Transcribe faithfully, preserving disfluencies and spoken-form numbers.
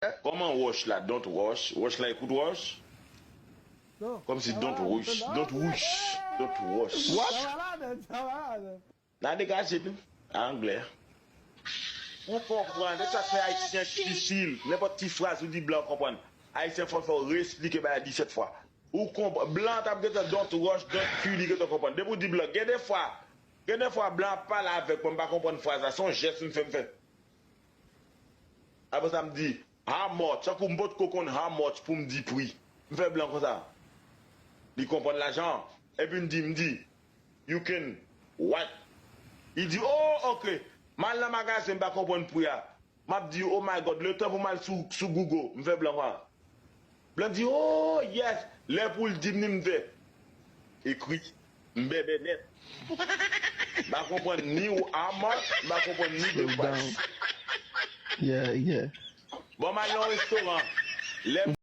Kòman rush la? Don't rush. Rush la, écoute rush. Kòmsi don't rush. Don't rush. Don't rush. What? N a degaje nou. Anglè. Ou konprann, e sa k fè ayisyen difisil. Nenpòt ti fraz ou di blan konprann. Ayisyen fò fè w reesplike bagay disèt fwa. Ou konprann, blan t ap gentan don't rush, don't kill, li gentan konprann. Depi w di blan, gen de fwa, gen de fwa blan ap pale avèk mwen, m pa konprann fraz la, se yon jès m fè, m fè. Apre sa, m di, how much? Tankou m potko konn how much pou m di pri. M fè blan konsa. Li konprann lajan an. Epi m di, m di, you can what? Li di, oh, ok. M al nan magazen, m pa konprann pri a. M ap di, oh my God, letan pou m al sou, sou Google. M fè blan konsa. Blan di, oh, yes. Lè pou l di m ni m fè. Ekri. M bèbè nèt. M pa konprann ni how much, m pa konprann ni the price. Yeah, yeah. Bon, m al nan yon restoran. Lè m